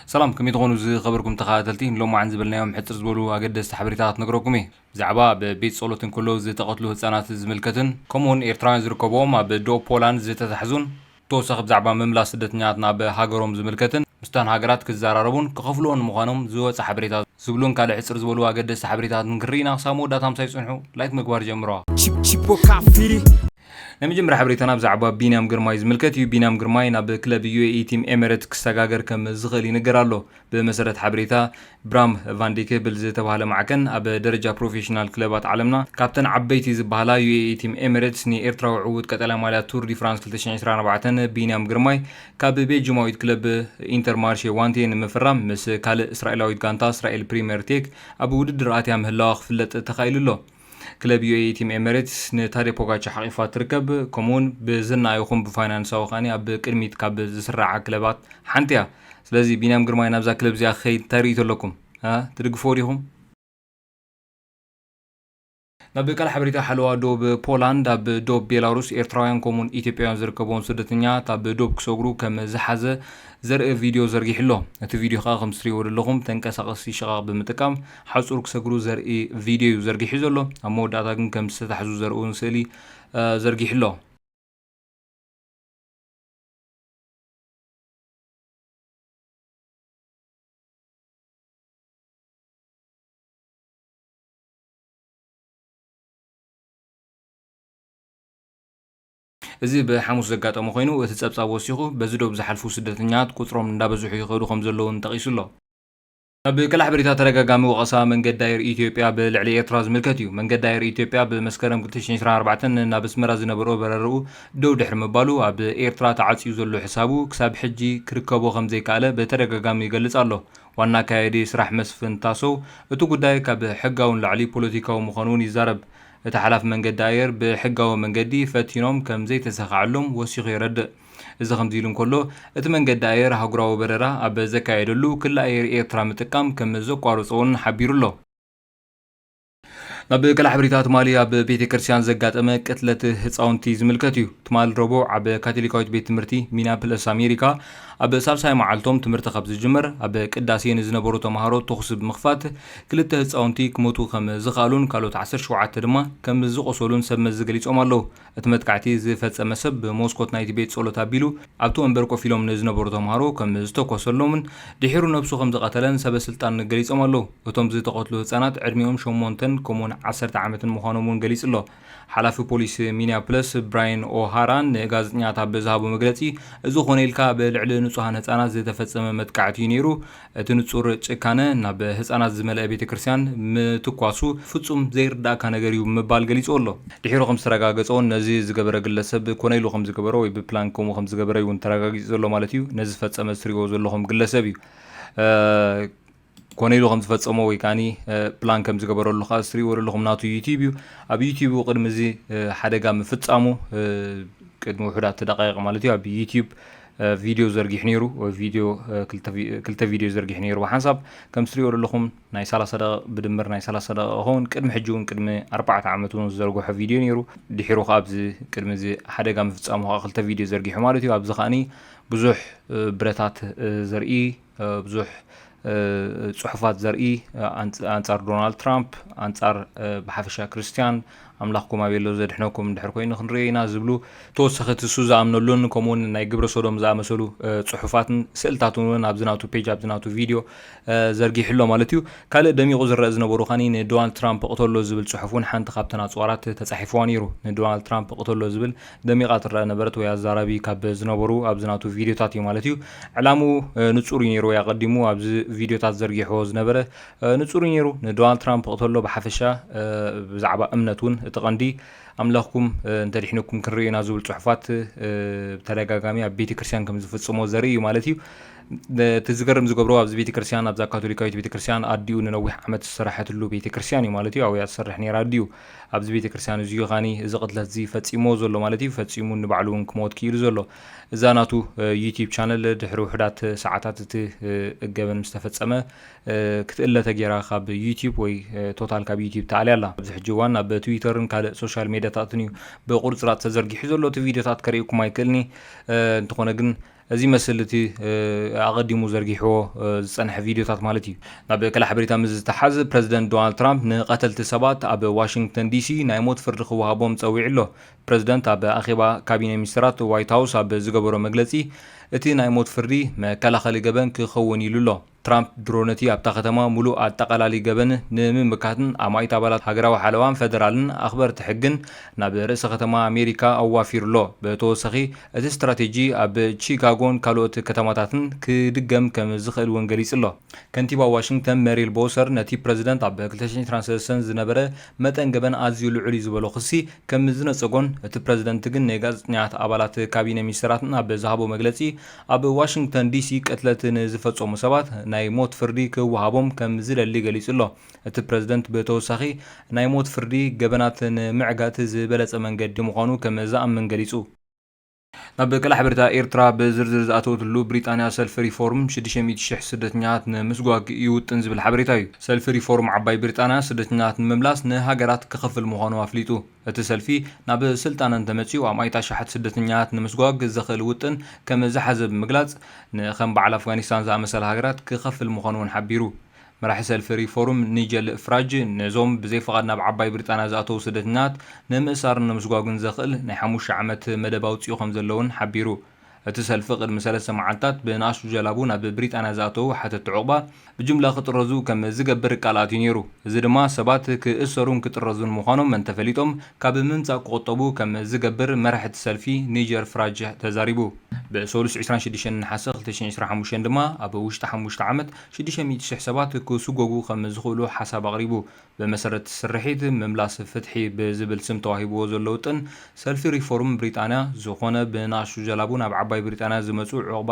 ሰላም፣ ከመይ ትኾኑ ዝኸበርኩም ተኸታተልቲ? ንሎማዓን ዝበልናዮም ሕጽር ዝበሉ ኣገደስቲ ሓበሬታት ክነግረኩም እየ። ብዛዕባ ኣብ ቤት ጸሎት እንከሎ ዝተቐትሉ ህጻናት ዝምልከትን ከምኡውን ኤርትራውያን ዝርከብዎም ኣብ ዶብ ፖላንድ ዝተታሕዙን ብተወሳኺ ብዛዕባ ምምላስ ስደተኛታት ናብ ሃገሮም ዝምልከትን ምስታን ሃገራት ክዘራረቡን ክኸፍልዎን ምዃኖም ዝወጸ ሓበሬታ ዝብሉን ካልእ ሕጽር ዝበሉ ኣገደስቲ ሓበሬታትን ክንርኢና ክሳብ መወዳእታ ምሳይ ጽንሑ። ላይክ ምግባር ጀምሮ። Chip chip o kafiri. ናይ መጀመርያ ሓበሬታና ብዛዕባ ቢንያም ግርማይ ዝምልከት እዩ። ቢንያም ግርማይ ናብ ክለብ ዩ ኤ ኢ ቲም ኤሚሬትስ ክሰጋገር ከም ዝኽእል ይንገር ኣሎ። ብመሰረት ሓበሬታ ብራም ቫንዴኬብል ዝተባህለ ማዕከን ኣብ ደረጃ ፕሮፌሽናል ክለባት ዓለምና ካብተን ዓበይቲ ዝበሃላ ዩ ኤ ኢ ቲም ኤሚሬትስ ንኤርትራዊ ዕዉት ቀጠልያ ማልያ ቱር ዲ ፍራንስ ክልተ ሽሕን ዕስራን ኣርባዕተን ቢንያም ግርማይ ካብ ቤልጅማዊት ክለብ ኢንተርማርሼ ዋንቴ ንምፍራም ምስ ካልእ እስራኤላዊት ጋንታ እስራኤል ፕሪምየር ቴክ ኣብ ውድድር ኣትያ ምህላዋ ክፍለጥ ተኻኢሉ ኣሎ። ክለብ ዩ ኤ ኢ ቲም ኤሚሬትስ ንታዴ ፖጋቻ ሓቒፋ ትርከብ፣ ከምኡውን ብዝና ይኹን ብፋይናንሳዊ ከኣኒ ኣብ ቅድሚት ካብ ዝስራዓ ክለባት ሓንቲ እያ። ስለዚ ቢንያም ግርማይ ናብዛ ክለብ እዚኣ ክኸይድ እንታይ ርእይቶ ኣለኩም? እ? ትድግፍዎ ዲኹም? ናብ ካልእ ሓበሬታ ሓለዋ ዶብ ፖላንድ ኣብ ዶብ ቤላሩስ ኤርትራውያን ከምኡውን ኢትዮጵያውያን ዝርከብዎም ስደተኛታት ኣብ ዶብ ክሰግሩ ከም ዝሓዘ ዘርኢ ቪድዮ ዘርጊሑ ኣሎ። እቲ ቪድዮ ከኣ ከም ትርእይዎ ዘለኹም ተንቀሳቐሲ ሽቓቕ ብምጥቃም ሓጹር ክሰግሩ ዘርኢ ቪድዮ እዩ ዘርጊሑ ዘሎ። ኣብ መወዳእታ ግን ከም ዝተታሕዙ ዘርእውን ስእሊ፣ እ፣ ዘርጊሑ ኣሎ። እዚ ብሓሙስ ዘጋጠመ ኮይኑ፣ እቲ ጸብጻብ ወሲኹ፣ በዚ ዶብ ዝሓልፉ ስደተኛታት ቁጽሮም እንዳበዝሑ ይኸዱ ከም ዘለውን ጠቒሱ ኣሎ። ኣብ ካልእ ሓበሬታ፣ ተደጋጋሚ ወቐሳ መንገዲ ኣየር ኢትዮጵያ ብልዕሊ ኤርትራ ዝምልከት እዩ። መንገዲ ኣየር ኢትዮጵያ ብመስከረም ክልተ ሽሕን ዕስራን ኣርባዕተን ናብ ኣስመራ ዝነበሮ በረርኡ ደው ድሕሪ ምባሉ፣ ኣብ ኤርትራ ተዓጽዩ ዘሎ ሕሳቡ ክሳብ ሕጂ ክርከቦ ከም ዘይከኣለ ብተደጋጋሚ ይገልጽ ኣሎ። ዋና ኣካያዲ ስራሕ መስፍን ታሰው፣ እቲ ጉዳይ ካብ ሕጋውን ላዕሊ ፖለቲካዊ ምዃኑ እውን ይዛረብ። እቲ ሓላፊ መንገዲ ኣየር ብሕጋዊ መንገዲ ፈቲኖም ከም ዘይተሳኻዐሎም ወሲኹ የረድእ። እዚ ከምዚ ኢሉ እንከሎ፣ እቲ መንገዲ ኣየር ኣህጉራዊ በረራ ኣብ ዘካየደሉ ክሊ ኣየር ኤርትራ ምጥቃም ከም ዘቋረጾ እውን ሓቢሩ ኣሎ። ናብ ካልእ ሓበሬታ ትማሊ ኣብ ቤተ ክርስቲያን ዘጋጠመ ቅትለት ህፃውንቲ ዝምልከት እዩ። ትማሊ ረቡዕ ኣብ ካቶሊካዊት ቤት ትምህርቲ ሚኒያፖሊስ ኣሜሪካ ኣብ ሳልሳይ መዓልቶም ትምህርቲ ካብ ዝጅመር ኣብ ቅዳሴ ንዝነበሩ ተምሃሮ ተኹሲ ብምኽፋት ክልተ ህፃውንቲ ክሞቱ ከም ዝኸኣሉን ካልኦት ዓሰርተ ሸውዓተ ድማ ከም ዝቆሰሉን ሰብ መዚ ገሊጾም ኣለዉ። እቲ መጥቃዕቲ ዝፈጸመ ሰብ ብመስኮት ናይቲ ቤት ጸሎት ኣቢሉ ኣብቲ ወንበር ኮፍ ኢሎም ንዝነበሩ ተምሃሮ ከም ዝተኮሰሎምን ድሒሩ ነብሱ ከም ዝቐተለን ሰበ ስልጣን ገሊጾም ኣለዉ። እቶም ዝተቐትሉ ህጻናት ዕድሚኦም ሸሞንተን ከምኡውን ዓሰርተ ዓመትን ምዃኖም እውን ገሊጹ ኣሎ። ሓላፊ ፖሊስ ሚኒያፖሊስ ብራያን ኦሃራ ንጋዜጠኛታት ኣብ ዝሃቦ መግለጺ፣ እዚ ኮነ ኢልካ ብልዕሊ ንጹሃን ህጻናት ዝተፈጸመ መጥቃዕቲ እዩ ነይሩ። እቲ ንጹር ጭካነ ናብ ህጻናት ዝመልአ ቤተ ክርስቲያን ምትኳሱ ፍጹም ዘይርዳእካ ነገር እዩ ብምባል ገሊጹ ኣሎ። ድሒሩ ከም ዝተረጋገጸ እውን ነዚ ዝገበረ ግለሰብ ኮነ ኢሉ ከም ዝገበሮ ወይ ብፕላን ከምኡ ከም ዝገበረ እዩ እውን ተረጋጊጹ ዘሎ ማለት እዩ። ነዚ ዝፈጸመ ዝትሪእዎ ዘለኹም ግለሰብ እዩ። እ፣ ኮነ ኢሉ ከም ዝፈጸሞ ወይ ከዓኒ፣ እ፣ ፕላን ከም ዝገበረሉ ከኣ ዝትሪእዎ ዘለኹም ናቱ ዩቲዩብ እዩ። ኣብ ዩቲዩብ ቅድሚ እዚ፣ እ፣ ሓደጋ ምፍጻሙ፣ እ፣ ቅድሚ ውሑዳት ደቃይቕ ማለት እዩ፣ ኣብ ዩቲዩብ እ፣ ቪድዮ ዘርጊሑ ነይሩ። ቪድዮ፣ እ፣ ክልተ ቪ-፣ ክልተ ቪድዮ ዘርጊሑ ነይሩ። ብሓንሳብ ከም ትሪእዎ ዘለኹም ናይ ሰላሳ ደቂቕ ብድምር ናይ ሰላሳ ደቂቕ ይኸውን። ቅድሚ ሕጂ እውን ቅድሚ ኣርባዕተ ዓመት እውን ዝዘርግሖ ቪድዮ ነይሩ። ድሒሩ ከኣ ኣብዚ ቅድሚ እዚ ሓደጋ ምፍጻሙ ከኣ ክልተ ቪድዮ ዘርጊሑ ማለት እዩ። ኣብዚ ከኣኒ ብዙሕ፣ እ፣ ብረታት፣ እ፣ ዘርኢ፣ እ፣ ብዙሕ፣ እ፣ ጽሑፋት ዘርኢ፣ እ፣ ኣንጽ-፣ ኣንጻር ዶናልድ ትራምፕ፣ ኣንጻር፣ እ፣ ብሓፈሻ ክርስትያን፣ ኣምላኽኩም ኣበይ ኣሎ ዘድሕነኩም እንድሕር ኮይኑ ክንርኢ ኢና ዝብሉ ተወሰኸቲ እሱ ዝኣምነሉን ከምኡውን ናይ ግብረ ሶዶም ዝኣመሰሉ፣ እ፣ ጽሑፋትን ስእልታትን እውን ኣብዚ ናቱ ፔጅ፣ ኣብዚ ናቱ ቪድዮ፣ እ፣ ዘርጊሑ ኣሎ ማለት እዩ። ካልእ ደሚቑ ዝረአ ዝነበሩ ከኒ ንዶናልድ ትራምፕ እቕተሎ ዝብል ጽሑፍ እውን ሓንቲ ካብተን ኣጽዋራት ተጻሒፍዋ ነይሩ። ንዶናልድ ትራምፕ እቕተሎ ዝብል ደሚቓ ትረአ ነበረት ወይ ኣዛራቢ ካብ ዝነበሩ ኣብዚ ናቱ ቪድዮታት እዩ ማለት እዩ። ዕላምኡ፣ እ፣ ንጹር እዩ ነይሩ ወይ ኣቐዲሙ ኣብዚ ቪድዮታት ዘርጊሕዎ ዝነበረ እ፣ ንጹር እዩ ነይሩ። ንዶናልድ ትራምፕ እቕተሎ ብሓፈሻ፣ እ፣ ብዛዕባ እምነት እውን እቲ ቀንዲ ኣምላኽኩም፣ እ፣ እንተድሒኑኩም ክንርኢ ኢና ዝብል ጽሑፋት፣ እ፣ ብተደጋጋሚ ኣብ ቤተ ክርስቲያን ከም ዝፍጽሞ ዘርኢ እዩ ማለት እዩ። ነ-፣ እቲ ዝገርም ዝገብሮ ኣብዚ ቤተ ክርስቲያን፣ ኣብዛ ካቶሊካዊት ቤተ ክርስቲያን ኣዲኡ ንነዊሕ ዓመት ዝሰራሐትሉ ቤተ ክርስቲያን እዩ ማለት እዩ። ኣብያ ትሰርሕ ነይራ ኣዲኡ። ኣብዚ ቤተ ክርስቲያን እዚ እዩ ኻኒ እዚ ቅትለት እዚ ፈጺሞ ዘሎ ማለት እዩ። ፈጺሙ ንባዕሉ እውን ክሞት ክኢሉ ዘሎ። እዛ ናቱ፣ እ፣ ዩቲዩብ ቻነል ድሕሪ ውሑዳት ሰዓታት እቲ፣ እ፣ እገበን ምስ ተፈጸመ፣ እ፣ ክትእለ ተጌራ ካብ ዩቲዩብ ወይ፣ እ፣ ቶታል ካብ ዩቲዩብ ተኣልያ ኣላ። ኣብዚ ሕጂ እዋን ኣብ ትዊተርን ካልእ ሶሻል ሜድያታትን እዩ ብቁርጽራጽ ተዘርጊሑ ዘሎ። እቲ ቪድዮታት ከርእየኩም ኣይክእልኒ። እ፣ እንተኾነ ግን እዚ መስል እቲ ኣቐዲሙ ዘርጊሕዎ ዝጸንሐ ቪድዮታት ማለት እዩ። ናብ ካልእ ሓበሬታ ምስ ዝተሓዝ፣ ፕረዚደንት ዶናልድ ትራምፕ ንቐተልቲ ሰባት ኣብ ዋሽንግተን ዲሲ ናይ ሞት ፍርዲ ክወሃቦም ጸዊዑ ኣሎ። ፕረዚደንት ኣብ ኣኼባ ካቢነ ሚኒስትራት ዋይት ሃውስ ኣብ ዝገበሮ መግለጺ፣ እቲ ናይ ሞት ፍርዲ መከላኸሊ ገበን ክኸውን ኢሉ ኣሎ። ትራምፕ ድሮ ነቲ ኣብታ ከተማ ምሉእ ኣጠቓላሊ ገበን ንምምካትን ኣማኢት ኣባላት ሃገራዊ ሓለዋን ፈደራልን ኣኽበርቲ ሕግን ናብ ርእሰ ከተማ ኣሜሪካ ኣዋፊሩ ኣሎ። ብተወሳኺ፣ እቲ ስትራቴጂ ኣብ ቺካጎን ካልኦት ከተማታትን ክድገም ከም ዝኽእል እውን ገሊጹ ኣሎ። ከንቲባ ዋሽንግተን መሪል ቦውሰር ነቲ ፕረዚደንት ኣብ ክልተ ሽሕን ዕስራን ሰለስተን ዝነበረ መጠን ገበን ኣዝዩ ልዑል እዩ ዝበሎ ክሲ ከም ዝነጸጎን፣ እቲ ፕረዚደንት ግን ንጋዜጠኛታት ኣባላት ካቢነ ሚኒስትራትን ኣብ ዝሃቦ መግለጺ፣ ኣብ ዋሽንግተን ዲሲ ቅትለት ንዝፈጸሙ ሰባት ናይ ሞት ፍርዲ ክወሃቦም ከም ዝደሊ ገሊጹ ኣሎ። እቲ ፕረዚደንት ብተወሳኺ፣ ናይ ሞት ፍርዲ ገበናት ንምዕጋት ዝበለጸ መንገዲ ምዃኑ ከም ዝኣምን ገሊጹ። ናብ ካልእ ሓበሬታ፣ ኤርትራ ብዝርዝር ዝኣተወትሉ፣ ብሪጣንያ ሰልፊ ሪፎርም ሽዱሽተ ሚእቲ ሽሕ ስደተኛታት ንምስጓግ ይውጥን ዝብል ሓበሬታ እዩ። ሰልፊ ሪፎርም ዓባይ ብሪጣንያ ስደተኛታት ንምምላስ ንሃገራት ክኸፍል ምዃኑ ኣፍሊጡ። እቲ ሰልፊ ናብ ስልጣን እንተመጺኡ ኣማኢት ኣሽሓት ስደተኛታት ንምስጓግ ዘኽእል ውጥን ከም ዝሓዘ ብምግላጽ፣ ንኸም በዓል ኣፍጋኒስታን ዝኣመሰላ ሃገራት ክኸፍል ምዃኑ እውን ሓቢሩ። መራሒ ሰልፊ ሪፎርም ኒጀል ፍራጅ ነዞም ብዘይ ፍቓድ ናብ ዓባይ ብሪጣንያ ዝኣተዉ ስደተኛታት ንምእሳርን ንምስጓግን ዘኽእል ናይ ሓሙሽተ ዓመት መደብ ኣውጺኡ ከም ዘሎ እውን ሓቢሩ። እቲ ሰልፊ ቅድሚ ሰለስተ መዓልታት ብንኣሽቱ ጀላቡ ናብ ብሪጣንያ ዝኣተዉ ሓተቲ ዑቕባ ብጅምላ ክጥረዙ ከም ዝገብር ቃል ኣትዩ ነይሩ። እዚ ድማ ሰባት ክእሰሩን ክጥረዙን ምዃኖም እንተፈሊጦም ካብ ምምጻእ ክቑጠቡ ከም ዝገብር መራሒ እቲ ሰልፊ ኒጀል ፍራጅ ተዛሪቡ። ብሰሉስ ዕስራን ሽዱሽተን ነሓሰ ክልተ ሽሕን ዕስራን ሓሙሽተን ድማ ኣብ ውሽጢ ሓሙሽተ ዓመት ሽዱሽተ ሚእቲ ሽሕ ሰባት ክስጎጉ ከም ዝኽእሉ ሓሳብ ኣቕሪቡ። ብመሰረት ስርሒት ምምላስ ፍትሒ ብዝብል ስም ተዋሂብዎ ዘሎ ውጥን ሰልፊ ሪፎርም ብሪጣንያ፣ ዝኾነ ብንኣሽቱ ጀላቡ ናብ ዓባይ ብሪጣንያ ዝመጹ ዑቕባ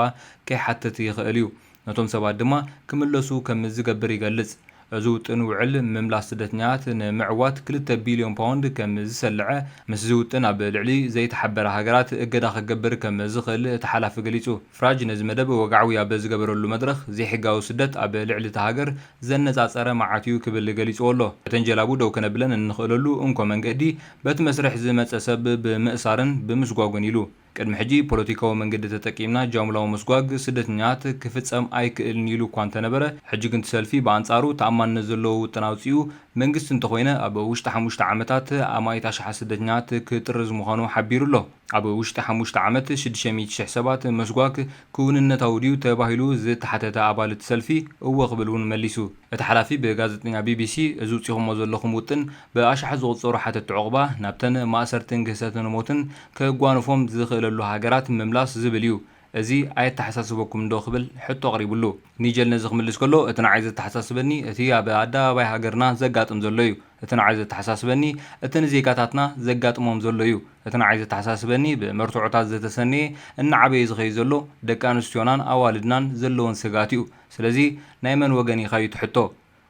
ከይሓትት ይኽእል እዩ። ነቶም ሰባት ድማ ክምለሱ ከም ዝገብር ይገልጽ። እዚ ውጥን ውዕል ምምላስ ስደተኛታት ንምዕዋት ክልተ ቢልዮን ፓውንድ ከም ዝሰልዐ፣ ምስዚ ውጥን ኣብ ልዕሊ ዘይተሓበራ ሃገራት እገዳ ክገብር ከም ዝኽእል እቲ ሓላፊ ገሊጹ። ፍራጅ ነዚ መደብ ወግዓዊ ኣብ ዝገበረሉ መድረኽ፣ ዘይሕጋዊ ስደት ኣብ ልዕሊ እታ ሃገር ዘነጻጸረ መዓት እዩ ክብል ገሊጽዎ ኣሎ። እተን ጀላቡ ደው ከነብለን እንኽእለሉ እንኮ መንገዲ፣ በቲ መስርሕ ዝመጸ ሰብ ብምእሳርን ብምስጓጉን ኢሉ። ቅድሚ ሕጂ ፖለቲካዊ መንገዲ ተጠቂምና ጃምላዊ ምስጓግ ስደተኛታት ክፍጸም ኣይክእልን ኢሉ እኳ እንተነበረ፣ ሕጂ ግን እቲ ሰልፊ ብኣንጻሩ ተኣማንነት ዘለዎ ውጥን ኣውጺኡ መንግስቲ እንተኾይነ፣ ኣብ ውሽጢ ሓሙሽተ ዓመታት ኣማኢት ኣሽሓት ስደተኛታት ክጥርዝ ምዃኑ ሓቢሩ ኣሎ። ኣብ ውሽጢ ሓሙሽተ ዓመት ሽዱሽተ ሚእቲ ሽሕ ሰባት ምስጓግ ክውንነታዊ ድዩ ተባሂሉ ዝተሓተተ ኣባል እቲ ሰልፊ፣ እወ ክብል እውን መሊሱ። እቲ ሓላፊ ብጋዜጠኛ ቢቢሲ፣ እዚ ውጺኹሞ ዘለኹም ውጥን ብኣሽሓት ዝቑጸሩ ሓተቲ ዑቕባ ናብተን ማእሰርትን ግህሰትን ሞትን ከጓንፎም ዝኽእለሉ ሃገራት ምምላስ ዝብል እዩ። እዚ ኣየተሓሳስበኩምን ዶ ክብል ሕቶ ኣቕሪብሉ። ኒጀል ነዚ ክምልስ ከሎ፣ እቲ ንዓይ ዘተሓሳስበኒ እቲ ኣብ ኣደባባይ ሃገርና ዘጋጥም ዘሎ እዩ። እቲ ንዓይ ዘተሓሳስበኒ እቲ ንዜጋታትና ዘጋጥሞም ዘሎ እዩ። እቲ ንዓይ ዘተሓሳስበኒ ብመርትዖታት ዝተሰነየ እናዓበየ ዝኸይድ ዘሎ ደቂ ኣንስትዮናን ኣዋልድናን ዘለወን ስግኣት እዩ። ስለዚ ናይ መን ወገን ኢኻ እዩ እቲ ሕቶ?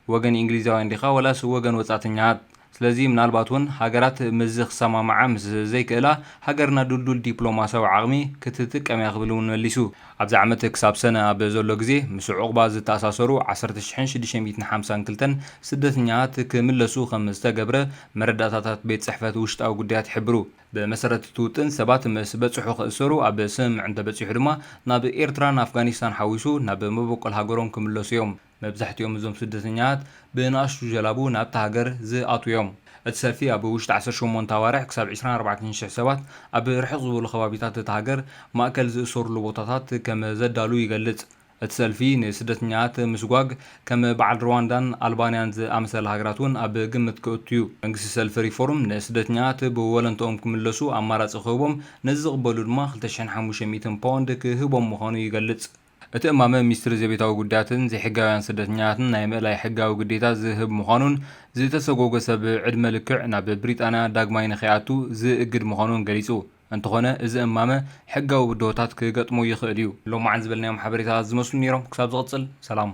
ወገን እንግሊዛውያን ዲኻ ወላስ ወገን ወጻእተኛታት? ስለዚ ምናልባት እውን ሃገራት ምስዚ ክሰማምዓ ምስ ዘይክእላ፣ ሃገርና ድልዱል ዲፕሎማስያዊ ዓቕሚ ክትጥቀም እያ ክብል እውን መሊሱ። ኣብዚ ዓመት ክሳብ ሰነ ኣብ ዘሎ ግዜ ምስ ዑቕባ ዝተኣሳሰሩ ዓሰርተ ሽሕን ሽዱሽተ ሚእትን ሓምሳን ክልተን ስደተኛታት ክምለሱ ከም ዝተገብረ መረዳእታታት ቤት ጽሕፈት ውሽጣዊ ጉዳያት ይሕብሩ። ብመሰረት እቲ ውጥን ሰባት ምስ በጽሑ ክእሰሩ፣ ኣብ ስምምዕ እንተበጺሑ ድማ ናብ ኤርትራን ኣፍጋኒስታን ሓዊሱ ናብ መበቆል ሃገሮም ክምለሱ እዮም። መብዛሕትኦም እዞም ስደተኛታት ብንኣሽቱ ጀላቡ ናብታ ሃገር ዝኣትዉ እዮም። እቲ ሰልፊ ኣብ ውሽጢ ዓሰርተ ሸሞንተ ኣዋርሕ ክሳብ ዕስራን ኣርባዕተን ሽሕ ሰባት ኣብ ርሕቕ ዝበሉ ከባቢታት እታ ሃገር ማእከል ዝእሰሩሉ ቦታታት ከም ዘዳሉ ይገልጽ። እቲ ሰልፊ ንስደተኛታት ምስጓግ ከም በዓል ሩዋንዳን ኣልባንያን ዝኣመሰላ ሃገራት እውን ኣብ ግምት ከእቱ እዩ። መንግስቲ ሰልፊ ሪፎርም ንስደተኛታት ብወለንትኦም ክምለሱ ኣማራጺ ክህቦም፣ ነዚ ዝቕበሉ ድማ ክልተ ሽሕን ሓሙሽተ ሚእትን ፓውንድ ክህቦም ምዃኑ ይገልጽ። እቲ እማመ ሚኒስትሪ ዘቤታዊ ጉዳያትን ዘይሕጋውያን ስደተኛታትን ናይ ምእላይ ሕጋዊ ግዴታ ዝህብ ምዃኑን ዝተሰጎገ ሰብ ዕድመ ልክዕ ናብ ብሪጣንያ ዳግማይ ንኸይኣቱ ዝእግድ ምዃኑን ገሊጹ። እንተኾነ፣ እዚ እማመ ሕጋዊ ብድሆታት ክገጥሞ ይኽእል እዩ። ሎማዓን ዝበልናዮም ሓበሬታታት ዝመስሉ ነይሮም። ክሳብ ዝቕጽል፣ ሰላም።